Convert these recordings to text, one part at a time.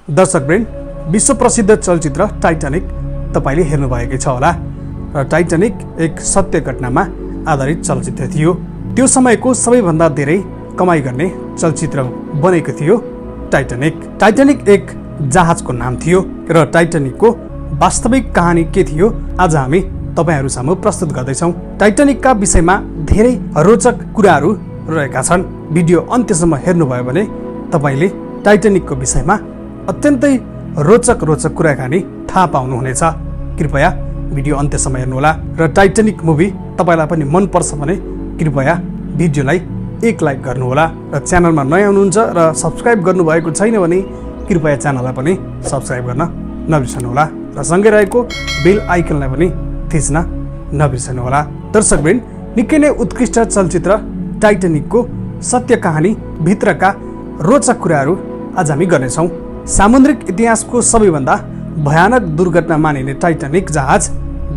दर्शकवृन्द, विश्व प्रसिद्ध चलचित्र टाइटानिक तपाईले हेर्नुभएकै छ होला र टाइटानिक एक सत्य घटनामा आधारित चलचित्र थियो। त्यो समयको सबैभन्दा धेरै कमाई गर्ने चलचित्र बनेको थियो टाइटानिक। टाइटानिक एक जहाजको नाम थियो र टाइटानिकको वास्तविक कहानी के थियो आज हामी तपाईहरु सामु प्रस्तुत गर्दैछौं। टाइटानिकका विषयमा धेरै रोचक कुराहरू रहेका छन्। भिडियो अन्त्यसम्म हेर्नुभयो भने तपाईले टाइटानिकको विषयमा अत्यन्तै रोचक कुराकानी थाहा पाउनुहुनेछ। कृपया भिडियो अन्त्यसम्म हेर्नुहोला र टाइटानिक मुभी तपाईलाई पनि मन पर्छ भने कृपया भिडियोलाई एक लाइक गर्नुहोला र च्यानलमा नयाँ हुनुहुन्छ र सब्स्क्राइब गर्नुभएको छैन भने कृपया च्यानललाई पनि सब्स्क्राइब गर्न नबिर्सनुहोला र सँगै रहेको बेल आइकनलाई पनि थिच्न नबिर्सनुहोला। दर्शकवृन्द, निकै नै उत्कृष्ट चलचित्र टाइटानिकको सत्य कहानी भित्रका रोचक कुराहरू आज हामी गर्नेछौँ। सामुद्रिक इतिहासको सबैभन्दा भयानक दुर्घटना मानिने टाइटानिक जहाज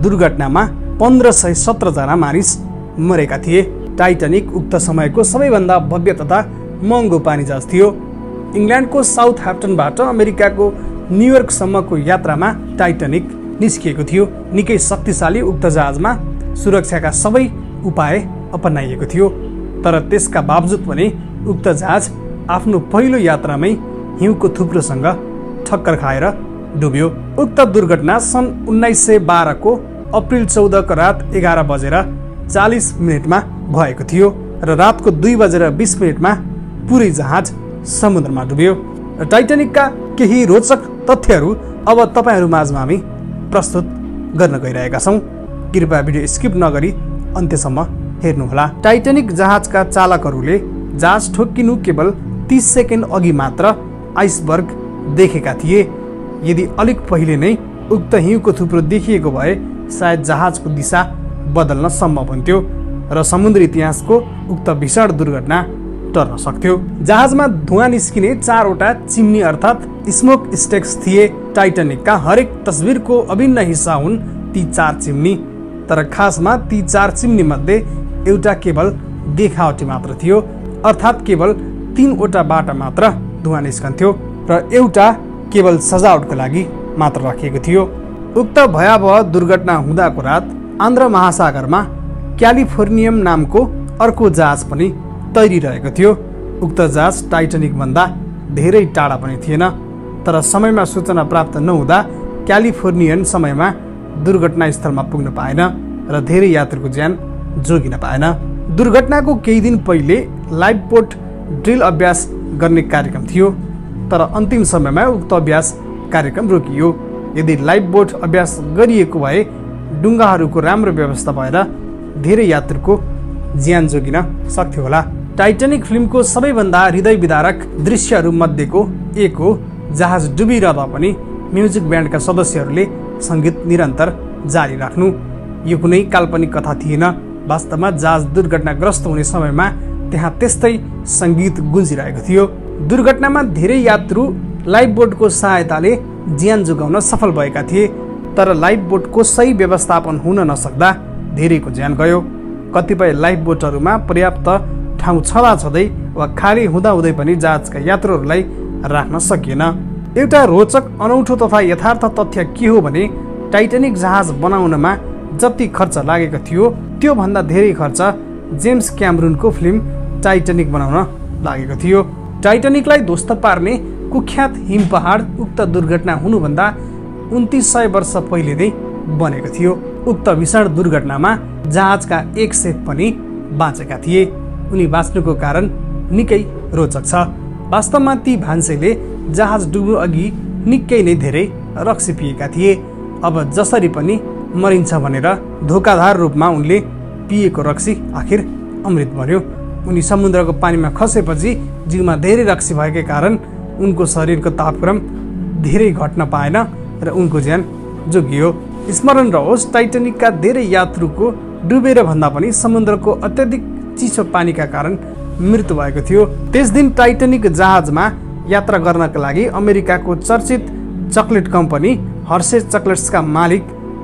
दुर्घटनामा 1517 जना मानिस मरेका थिए। टाइटानिक उक्त समयको सबैभन्दा भव्य तथा महँगो पानी जहाज थियो। इङ्ल्यान्डको साउथह्याम्पटनबाट अमेरिकाको न्युयोर्कसम्मको यात्रामा टाइटानिक निस्किएको थियो। निकै शक्तिशाली उक्त जहाजमा सुरक्षाका सबै उपाय अपनाइएको थियो, तर त्यसका बावजुद पनि उक्त जहाज आफ्नो पहिलो यात्रामै हिउँको थुप्रोसँग ठक्कर खाएर डुब्यो। उक्त दुर्घटना सन् 1912 को अप्रिल 14 को रात 11:40 मा भएको थियो र रातको 2:20 मा पुरै जहाज समुद्रमा डुब्यो। र टाइटानिकका केही रोचक तथ्यहरू अब तपाईहरु माझमा हामी प्रस्तुत गर्न गइरहेका छौं। कृपया भिडियो स्किप नगरी अन्त्यसम्म हेर्नुहोला। टाइटानिक जहाजका चालकहरूले जहाज ठोक्किनु केवल 30 सेकेन्ड अघि मात्र आइसबर्ग देखेका थिए। यदि अलिक पहिले नै उक्त हिउँको थुप्रो देखिएको भए सायद जहाजको दिशा बदल्न सम्भव हुन्थ्यो र समुद्री इतिहासको उक्त भीषण दुर्घटना टर्न सक्थ्यो। जहाजमा धुवाँ निस्किने 4वटा चिम्नी अर्थात् स्मोक स्टेक्स थिए। टाइटानिकका हरेक तस्बिरको अभिन्न हिस्सा हुन् ती 4 चिम्नी, तर खासमा ती 4 चिम्नी मध्ये एउटा केवल देखावटी मात्र थियो, अर्थात् केवल 3वटा बाट मात्र धुवाँ निस्कन्थ्यो र एउटा केवल सजावटको लागि मात्र राखिएको थियो। उक्त भयावह दुर्घटना हुँदाको रात आन्ध्र महासागरमा क्यालिफोर्नियम नामको अर्को जहाज पनि तैरिरहेको थियो। उक्त जहाज टाइटानिक भन्दा धेरै टाढा पनि थिएन, तर समयमा सूचना प्राप्त नहुँदा क्यालिफोर्नियन समयमा दुर्घटनास्थलमा पुग्न पाएन र धेरै यात्रुको ज्यान जोगिन पाएन। दुर्घटनाको केही दिन पहिले लाइफ बोट ड्रिल अभ्यास गर्ने कार्यक्रम थियो, तर अन्तिम समयमा उक्त अभ्यास कार्यक्रम रोकियो। यदि लाइफ बोट अभ्यास गरिएको भए डुङ्गाहरूको राम्रो व्यवस्था भएर धेरै यात्रुको ज्यान जोगिन सक्थ्यो होला। टाइटानिक फिल्मको सबैभन्दा हृदय विदारक दृश्यहरू मध्येको एक हो। जहाज डुबिरहँदा पनि म्युजिक ब्यान्डका सदस्यहरूले सङ्गीत निरन्तर जारी राख्नु। यो कुनै काल्पनिक कथा थिएन। वास्तवमा जहाज दुर्घटनाग्रस्त हुने समयमा त्यहाँ त्यस्तै सङ्गीत गुन्जिरहेको थियो। दुर्घटनामा धेरै यात्रु लाइफ बोटको सहायताले ज्यान जोगाउन सफल भएका थिए, तर लाइफ बोटको सही व्यवस्थापन हुन नसक्दा धेरैको ज्यान गयो। कतिपय लाइफ बोटहरूमा पर्याप्त ठाउँ छँदै वा खाली हुँदाहुँदै पनि जहाजका यात्रुहरूलाई राख्न सकिएन। एउटा रोचक, अनौठो तथा यथार्थ तथ्य के हो भने टाइटानिक जहाज बनाउनमा जति खर्च लागेको थियो त्योभन्दा धेरै खर्च जेम्स क्यामरूनको फिल्म टाइटानिक बनाउन लागेको थियो। टाइटानिकलाई ध्वस्त पार्ने कुख्यात हिम पहाड उक्त दुर्घटना हुनुभन्दा 2900 वर्ष पहिले नै बनेको थियो। उक्त भीषण दुर्घटनामा जहाजका एक सेफ पनि बाँचेका थिए। उनी बाँच्नुको कारण निकै रोचक छ। वास्तवमा ती भान्सेले जहाज डुब्नु अघि निकै नै धेरै रक्सी पिएका थिए। अब जसरी पनि मरिन्छ भनेर धोकाधार रूपमा उनले पिएको रक्सी आखिर अमृत बन्यो। उनी समुद्रको पानीमा खसेपछि जिउमा धेरै रक्सी भएकै कारण उनको शरीरको तापक्रम धेरै घट्न पाएन र उनको ज्यान जोगियो। स्मरण रहोस्, टाइटानिकका धेरै यात्रुको डुबेर भन्दा पनि समुद्रको अत्यधिक चिसो पानीका कारण मृत्यु भएको थियो। त्यस दिन टाइटानिक जहाजमा यात्रा गर्नका लागि अमेरिकाको चर्चित चकलेट कम्पनी हर्सेस चकलेट्सका मालिक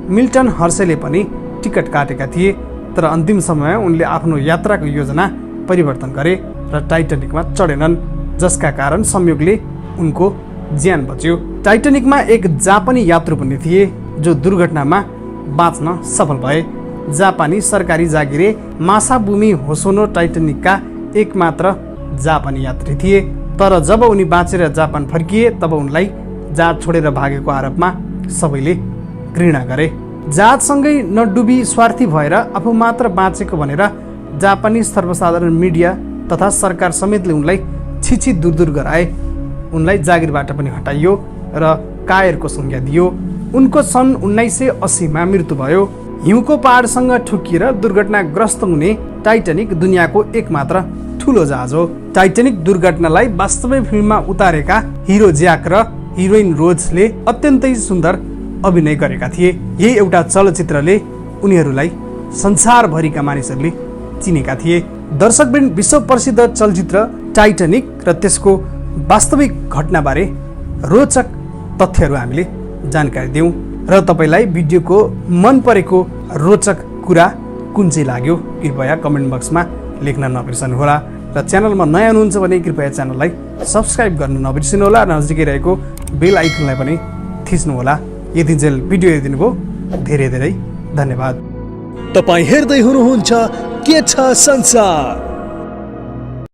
मिल्टन हर्सेले पनि टिकट काटेका थिए, तर अन्तिम समयमा उनले आफ्नो यात्राको योजना परिवर्तन गरे र टाइटानिकमा चढेनन्, जसका कारण संयोगले उनको ज्यान बच्यो। टाइटानिकमा एक जापानी यात्रु पनि थिए जो दुर्घटनामा बाँच्न सफल भए। जापानी सरकारी जागिरे मासाबुमी होसोनो टाइटानिकका एकमात्र जापानी यात्री थिए। तर जब उनी बाँचेर जापान फर्किए तब उनलाई जहाज छोडेर भागेको आरोपमा सबैले घृणा गरे। जहाजसँगै नडुबी स्वार्थी भएर आफू मात्र बाँचेको भनेर जापानी सर्वसाधारण मिडिया तथा सरकार समेतले उनलाई छिछि दूर गराए। उनलाई जागिरबाट पनि हटाइयो र कायरको संज्ञा दियो। उनको सन् 1980मा मृत्यु भयो। हिउँको पहाडसँग ठोकिएर दुर्घटनाग्रस्त हुने टाइटानिक दुनियाँको एकमात्र ठुलो जहाज हो। टाइटानिक दुर्घटनालाई वास्तविक फिल्ममा उतारेका हिरो ज्याक र हिरोइन रोजले अत्यन्तै सुन्दर अभिनय गरेका थिए। यही एउटा चलचित्रले उनीहरूलाई संसारभरिका मानिसहरूले चिनेका थिए। दर्शकवृन्द, विश्व प्रसिद्ध चलचित्र टाइटानिक र त्यसको वास्तविक घटनाबारे रोचक तथ्यहरू हामीले जानकारी दियौँ र तपाईँलाई भिडियोको मन परेको रोचक कुरा कुन चाहिँ लाग्यो कृपया कमेन्ट बक्समा लेख्न नबिर्सनुहोला र च्यानलमा नयाँ हुनुहुन्छ भने कृपया च्यानललाई सब्स्क्राइब गर्न नबिर्सिनुहोला र नजिकै रहेको बेल आइकनलाई पनि थिच्नुहोला। यतिन्जेल भिडियो हेरिदिनुभयो धेरै धेरै धन्यवाद। तपाईँ हेर्दै हुनुहुन्छ के छ संसार।